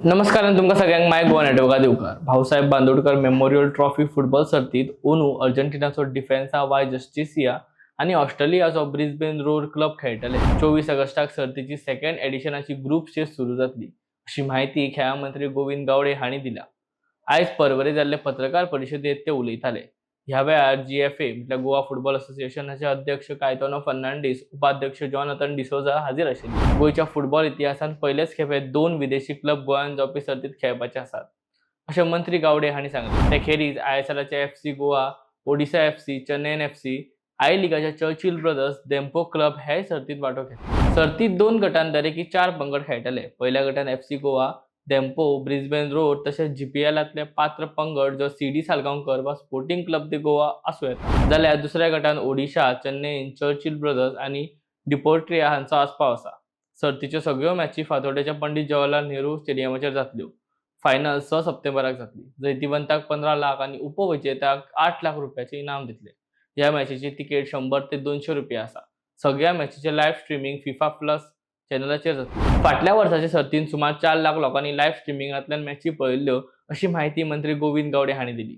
नमस्कार आनी तुमकां सगळ्यांक माय गोवा नेटवर्कात येवकार. Bhausaheb Bandodkar memorial trophy football सर्तीत अंदू अर्जेंटिनाचो डिफेन्सा वाय जस्टिसिया आनी ऑस्ट्रेलियाचो ब्रिस्बेन रोर क्लब खेळटले. 24 ऑगस्टाक सर्तीची सेकंड एडिशनाची ग्रुप स्टेज सुरू जातली, अशी म्हायती खेळां मंत्री गोविंद गावडे हांणी दिल्या. आयज परवरे जाल्ले पत्रकार परिशदेंत ते उलयताले. ह्या वेळार जीएफए म्हटल्यार गोवा फुटबॉल असोसिएशनाचे अध्यक्ष कायतोनो फर्नांडीस, उपाध्यक्ष जॉनथन डिसोजा हाजीर आशिल्ले. गोंयच्या फुटबॉल इतिहासांत पयलेच खेपे दोन विदेशी क्लब गोंयांत जावपी सर्तीत खेळपाचे आसात, अशें मंत्री गावडे हांणी सांगलें. ते खेरीज आयएसएलाचे FC Goa, Odisha FC, Chennaiyin FC, I लिगाचे चर्चिल ब्रदर्स, धेंपो क्लब हेय सर्तीत वांटो घेतले. सर्तीत दोन गटांत दरेकी चार पंगड खेळटले. पयल्या गटांत FC Goa, Dempo, Brisbane roar तशेंच जीपीएलांतले पात्र पंगड जो सीडी सालगांवकर वा स्पोर्टिंग क्लब दे गोवा आसूं येता, जाल्यार दुसऱ्या गटांत ओडिशा, चेन्नयन, चर्चिल ब्रदर्स आनी डिपोर्ट्रिया हांचो आस्पाव आसा. सर्तीच्यो सगळ्यो मॅची फातोड्डेच्या पंडित जवाहरलाल नेहरू स्टेडियमाचेर जातल्यो. फायनल 6 सप्टेंबराक जातली. जैतिवंताक 15 लाख आनी उपविजेत्याक 8 लाख रुपयाचे इनाम दितले. ह्या मॅचीची तिकेट 100 ते 200 रुपया आसा. सगळ्या मॅचीचे लायव्ह स्ट्रिमींग फिफा प्लस चॅनलाचेर जातली. फाटल्या वर्साच्या सर्तीन सुमार 4 लाख लोकांनी लायव्ह स्ट्रिमिंगांतल्यान मॅची पळयल्ल्यो, अशी म्हायती मंत्री गोविंद गावडे हांणी दिली.